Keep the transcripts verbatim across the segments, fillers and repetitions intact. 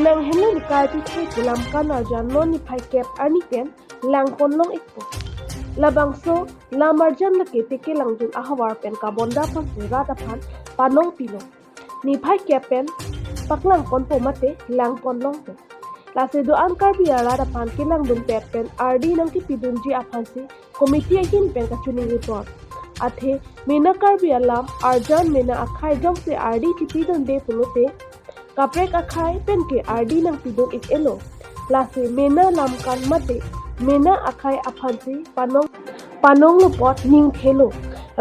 Nang henlo nikai chethe pu lamkan arjan non niphai kep arni pen langpon long-ikpo. Labangso lam arjan lake Tekelangdun ahavar pen Kabonda aphansi rat aphan panong pilo. Niphai kep pen paklangponpo mate langpon longpo. Lasi do-an Karbi arat aphan kelangdun pet pen ardi nangkepidunji aphansi committee ahin pen kachiningri pon. Athe mena Karbi alam arjan mena akhei jongsi ardi chepidunde pulote kaprek akhei penke ardi nangpidun-ik-elo. Lasi mena lamkan mate mena akhei aphansi panong panonglo apot ningthelo.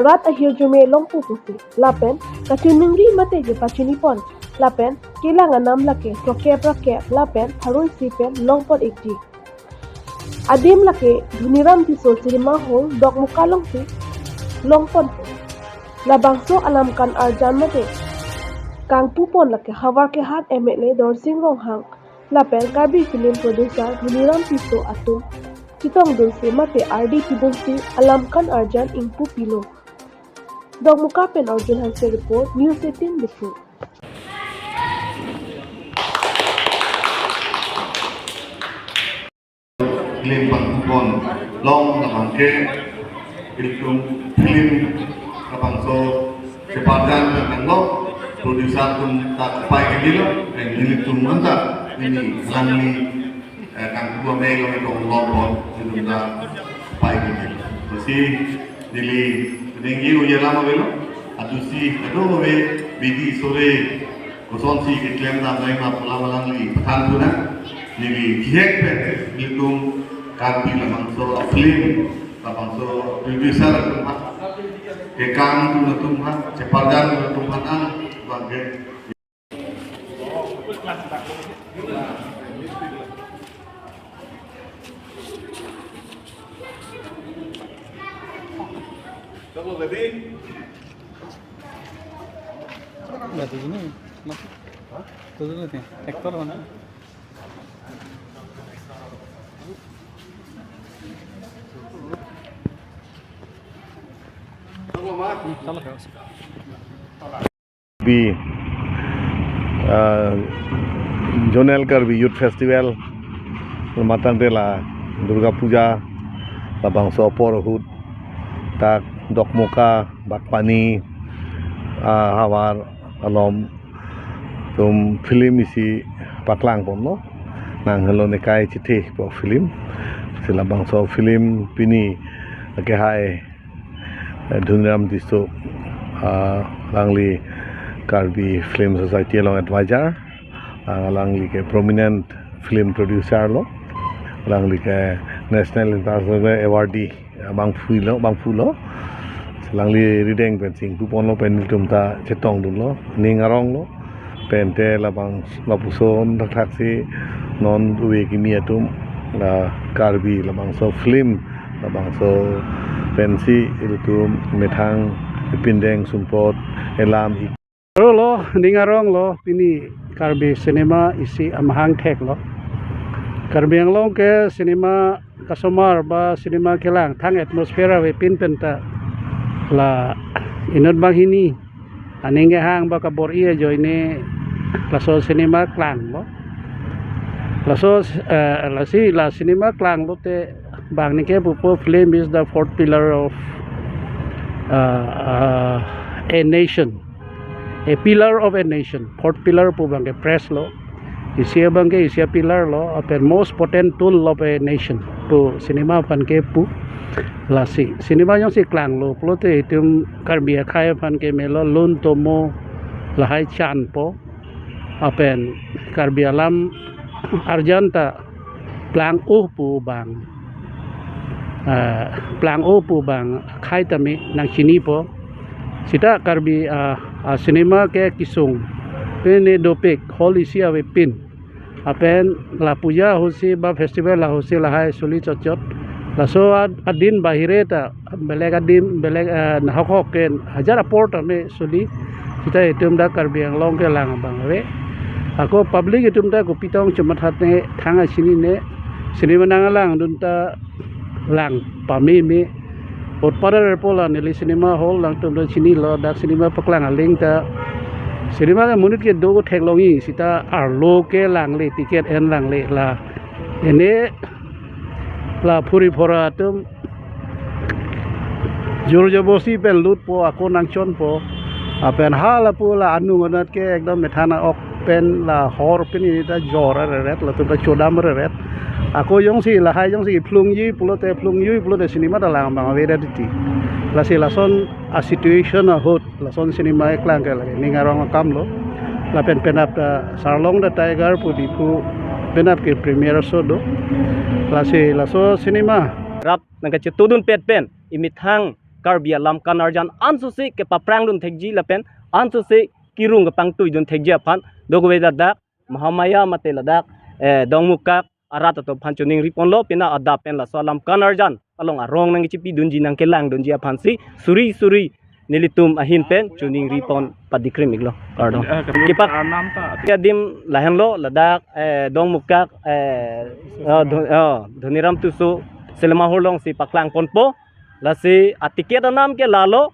Rat ahirjume longpo pusi lapen kachiningri mate kepachini pon. Lapen kelang anam lake throkep ra kep lapen pharo isi pen longpon-ikji. Adim lake Dhoniram Tisso Cinema Hall Dokmoka alongsi longponpo. Labangso alamkan arjan mate kangpupon lake Howraghat M L A Dorsing Ronghang lapen Karbi film producer Dhoniram Tisso atum chetongdunsi mate ardi pidunsi alamkan arjan ingpu pilo. Dokmoka pen Arjun Hanse report, News eighteen Diphu. Film pangkupon long labangke ilitum film labangso cheparjan pen nanglo, producer atum ta kapai kedilo, eh, ilitum manta ini alangli, eh, kangku amei long itong longpon ilitum ta kapai kedilo. Lasi neli peninggi uya lama velo, adusi kadokave bidi sore kosonsi keklem dam nai ma pu alam alangli pathan puna. Neli kihek pen ilitum Karbi labangso film, labangso producer atum ha, kekangdun atum ha, cheparjan atum ha, an bangke. Berarti ini, Mas. Tuh dulu nih, aktor mana? Hmm, salah ya. Bi, ah, Zonal Karbi Youth Festival, matang de la Durga Puja, labangso apor ahut, dak Dokmoka, Bagpani, ah, havar alom, tum film isi paklangponlo. Nang helo nikai chethe pu film. Si labangso film pini akehai, eh, Dhoniram Tisso, ah, alangli Karbi Film Society along advisor, ah, alangli ke prominent film producer lo, alangli ke national international awardee, ah, abangphu lo, abangphu lo. Alangli rideng pensi ingpuponlo pen ilitum ta chetongdunlo, ning aronglo. Pente labang lapuson thakthak si non ove kimi atum la Karbi labangso film labangso pensi ilitum methang ipindeng sumpot elam ik. Aro lo, ning aronglo, pini Karbi cinema isi amahang theklo. Karbi Anglong ke cinema kasomar ba cinema kelang thang atmosphere avepin penta la inut banghini aning kehang ba kabor-i ajoine laso cinema klanglo. Laso, eh, lasi la cinema klanglote bang ningke pupo film is the fourth pillar of, uh, uh, a nation. A pillar of a nation. Fourth pillar pu bangke press lo. Isi abangke isi apillar lo, lapen most potent tool of a nation pu cinema aphan kepu. Lasi cinema jongsi klanglo pulote itum Karbi akhei aphan ke melo lun tomo lahai chanpo. Lapen Karbi alam arjan ta plang-o pu bang, ah, plang-o pu bang akhei tame nangchinipo. Seta Karbi, ah, ah, cinema ke kesung pine dopik hall isi avepin. Lapen la puja ahutsi ba festival ahutsi lahai suli chotchot. Laso ad-, adin bahire ta belek adim, belek, eh, nahok hok ke hajar apor tame suli. Seta itum dak Karbi Anglong kelang abang ave. Ako public itum ta kopi tong chomathatne, thang achinine, cinema nanglangdun ta lang pameme. Utpara repo la neli cinema hall alangtum ta chinilo, dak cinema paklang aling ta Cinema ke monit kedo theklongji seta arlo kelangle, ticket enlangle, la ene la phuri phura atum jor jobosti pen lutpo, ako nangchonpo. Lapen ha lapu la anung anat ke ekdom methang ok pen la hor pen ini ta jor areret, latum ta chodam areret. Ako jongsi lahai jongsi phlungji pulote, phlungji pulote cinema ta lang abang avedet titi. Lasi lason a situation ahut lason cinema keklang ke lake ning arong akam lo. Lapen penap ta Sarlong the Tiger pu Diphu penap ke premiere show do. Lasi laso cinema rap nangkachetudunpet pen imethang Karbi alam kan arjan ansose kepaphrangdun thekji lapen ansose kirung kepangtuidun thekji aphan dokave ladak Mahamaya mate ladak, eh, Dongmukak arat atum aphan choningri ponlo, pina adap pen laso alam kan arjan along arong nangchipidunji nangkelangdunji aphansi suri suri nelitum ahin pen choningri pon padikrim iklo. Kardom. Eh, kepa- Kepak anam ta. Adim lahenlo ladak, eh, Dongmukak, eh, oh, Dho-, oh, Dhoniram Tisso cinema hall alongsi paklang ponpo. Lasi a ticket anam ke lalo,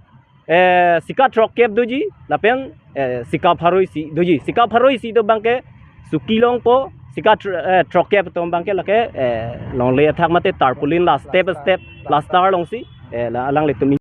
eh, sika throkkep doji lapen, eh, sika pharo isi doji. Sika pharo isi do abangke suki longpo, sika thr-, eh, throkkep atum abangke lake, eh, longle athak mate tarpaulin la step step plaster longsi, eh, la alanglitum